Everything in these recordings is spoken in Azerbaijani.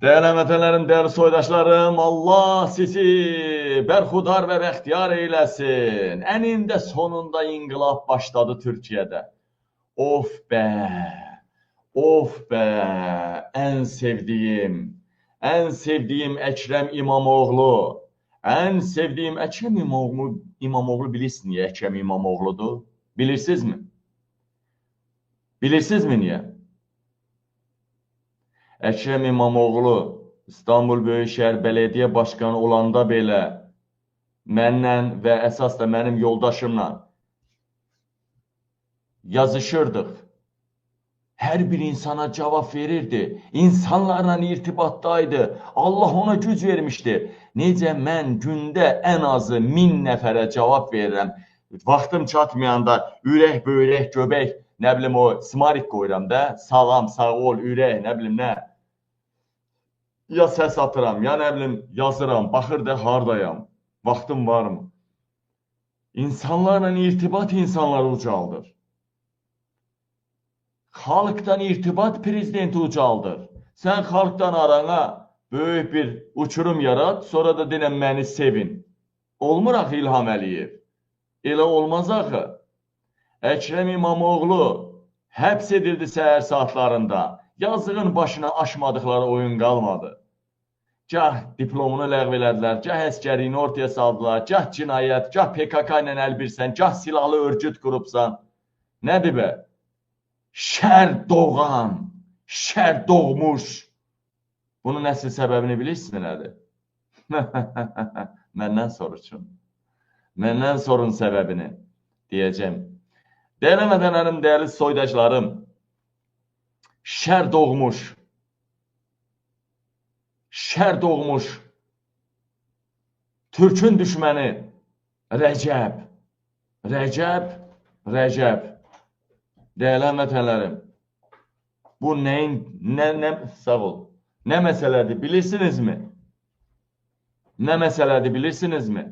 Değerli həmvətənlərim, değerli soydaşlarım, Allah sizi bərxudar və bəxtiyar eyləsin. Ənində sonunda inqilab başladı Türkiyədə. Of be, of be, ən sevdiyim Ekrem İmamoğlu, ən sevdiyim Ekrem İmamoğlu, bilirsiniz niyə Ekrem İmamoğludur? Bilirsinizmi? Bilirsinizmi niyə? Ekrem İmamoğlu İstanbul Böyükşəhər Bələdiyyə Başqanı olanda belə mənlə və əsas da mənim yoldaşımla yazışırdıq. Hər bir insana cavab verirdi. İnsanlarla irtibatdaydı. Allah ona güc vermişdi. Necə mən gündə ən azı 1000 nəfərə cavab verirəm. Vaxtım çatmayanda ürək, böyrək, göbək, nə bilim o smarik qoyuram da. Salam, sağ ol, ürək, nə bilim nə. Ya səs atıram, ya nə bilim yazıram, baxır da hardayam, vaxtım varmı? İnsanlarla irtibat insanları ucaldır. Xalqdan irtibat prezidenti ucaldır. Sən xalqdan arana böyük bir uçurum yarat, sonra da denən məni sevin. Olmur axı İlham Əliyev. Elə olmaz axı. Ekrem İmamoğlu həbs edildi səhər saatlarında. Yazığın başına aşmadıkları oyun qalmadı. Gah diplomunu ləğv elədilər, gah əskərliyini ortaya saldılar, gah cinayət, gah PKK ilə əlbirsən, gah silahlı örgüt qurubsan. Nədir be? Şər doğan, şər doğmuş. Bunun əsl səbəbini bilirsiniz nədir? Məndən soruşun. Məndən sorun səbəbini deyəcəm. Dəyərli vətənlərim, dəyərli soydaşlarım, şər doğmuş. Şər doğmuş, Türkün düşməni Rəcəb, Rəcəb, Rəcəb. Dəyərli həmvətənlərim, bu nəyin, sağ ol, nə məsələdir bilirsinizmi? Nə məsələdir bilirsinizmi?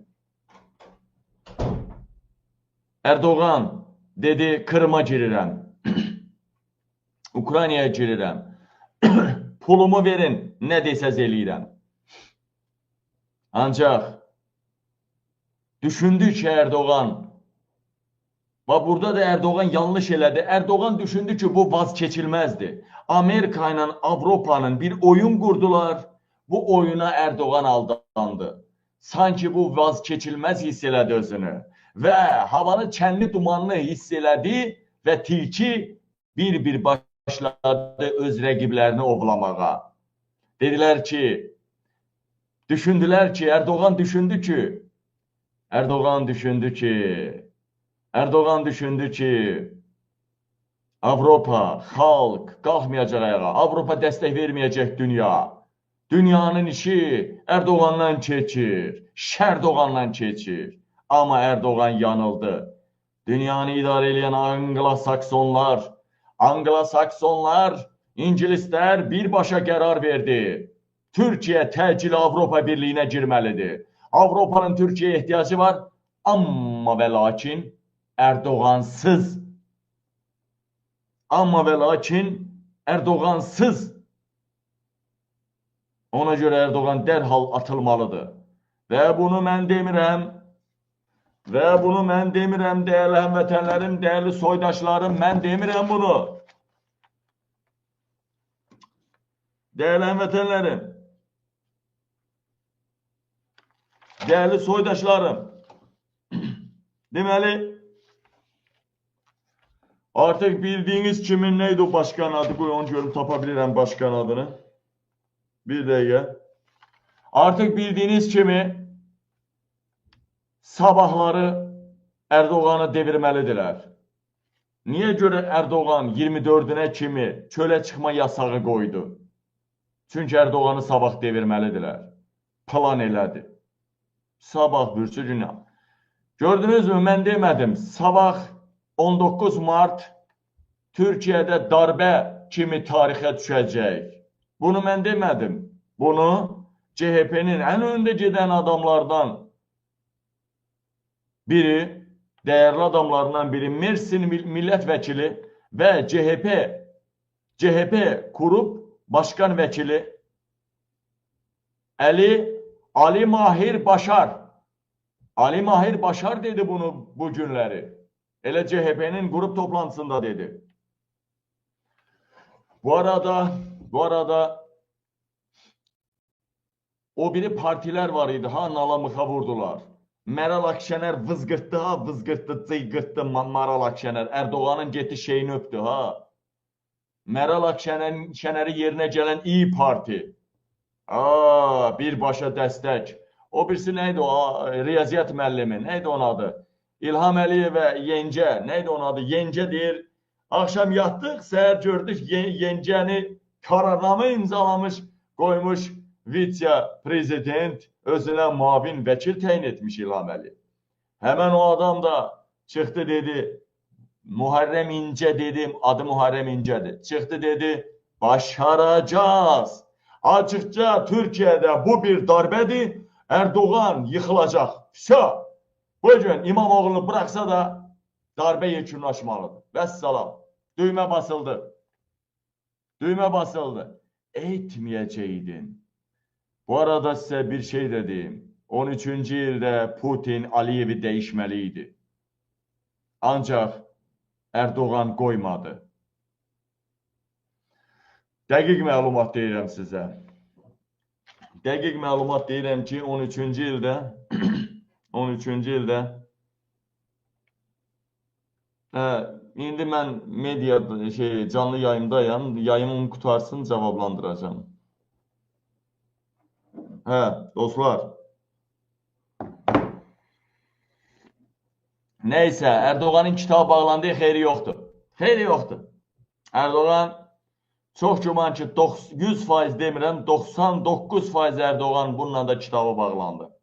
Erdoğan dedi, Kırıma girirəm, Ukraynaya girirəm. Pulumu verin, nə desəz eləyirəm. Ancaq düşündü ki Erdoğan, və burada da Erdoğan yanlış elədi. Erdoğan düşündü ki bu vazkeçilməzdi. Amerika ilə Avropanın bir oyun qurdular. Bu oyuna Erdoğan aldandı. Sanki bu vazkeçilməz hiss elədi özünü. Və havanı çənli dumanlı hiss elədi və tilki bir-bir başladı öz rəqiblərini ovlamağa. Dedilər ki, düşündülər ki, Erdoğan düşündü ki, Avropa, xalq qalxmayacaq ayağa, Avropa dəstək verməyəcək dünya. Dünyanın işi Erdoğandan keçir, Şərdoğandan keçir. Amma Erdoğan yanıldı. Dünyanı idarə eləyən Anglo-Saksonlar, İngilislər birbaşa qərar verdi. Türkiyə təcili Avropa Birliyinə girməlidir. Avropanın Türkiyəyə ehtiyacı var, amma və lakin Erdoğansız. Amma və lakin Erdoğansız. Ona görə Erdoğan dərhal atılmalıdır. Və bunu mən demirəm. Və bunu mən demirəm, dəyərli həmvətənlərim, dəyərli soydaşlarım, mən demirəm bunu. Dəyərli həmvətənlərim, dəyərli soydaşlarım, deməli, artıq bildiyiniz kimi neydi o başkan adı? Qoy onu görüm, tapa bilirəm başkan adını. Bir dəqiqə. Artıq bildiyiniz kimi sabahları Erdoğan'ı devirməlidirlər. Niyə görə Erdoğan 24-ünə kimi çölə çıxma yasağı qoydu? Çünki Erdoğan'ı sabah devirməlidirlər. Plan elədi. Sabah bürcü günü. Gördünüzmü? Mən demədim. Sabah 19 Mart Türkiyədə darbə kimi tarixə düşəcək. Bunu mən demədim. Bunu CHP-nin ən öndə gedən adamlardan biri, dəyərli adamlarından biri Mersin millət vəkili və CHP qurub başkan vəkili Ali Mahir Başar. Ali Mahir Başar dedi bunu bu günləri. Elə CHP-nin qrup toplantısında dedi. Bu arada o biri partilər var idi, ha, nala mıxa vurdular. Meral Akşener vızgırtdı, ha, vızgırtdı, cıygırtdı Meral Akşener. Erdoğan'ın getdi şeyini öpdü, ha. Meral Akşener'i yerinə gələn İYİ Parti. Aa, birbaşa dəstək. O birisi neydi o? Riyaziyyat müəllimi. Neydi onun adı? İlham Əliyevə Yencə. Neydi onun adı? Yencə deyir. Axşam yatdıq, səhər gördük Yencəni kararnamə imzalamış, qoymuş vitse-prezident özünə mavin vəkil təyin etmiş İlham Əliyev. Həmən o adam da çıxdı dedi, Muharrem İnce dedim, adı Muharrem İnce'dir. Çıxdı dedi, başaracağız. Açıkça Türkiye'de bu bir darbedir. Erdoğan yıkılacak. Vse. Bugün İmamoğlu'nu bıraksa da darbe yekunlaşmalıdır. Vəssalam. Düymə basıldı. Düymə basıldı. Etmeyeceydin. Bu arada size bir şey de diyeyim. 13. ildə Putin Aliyev'i değişmeliydi. Ancaq Erdoğan qoymadı. Dəqiq məlumat deyirəm sizə. Dəqiq məlumat deyirəm ki, 13-cü ildə 13-cü ildə indi mən media canlı yayımdayam. Yayımım qutarsın, cavablandıracağam. Hə, dostlar. Neysə, Erdoğan'ın kitabı bağlandı, xeyri yoxdur. Xeyri yoxdur. Erdoğan çox güman ki, 100% demirəm, 99% Erdoğan bununla da kitabı bağlandı.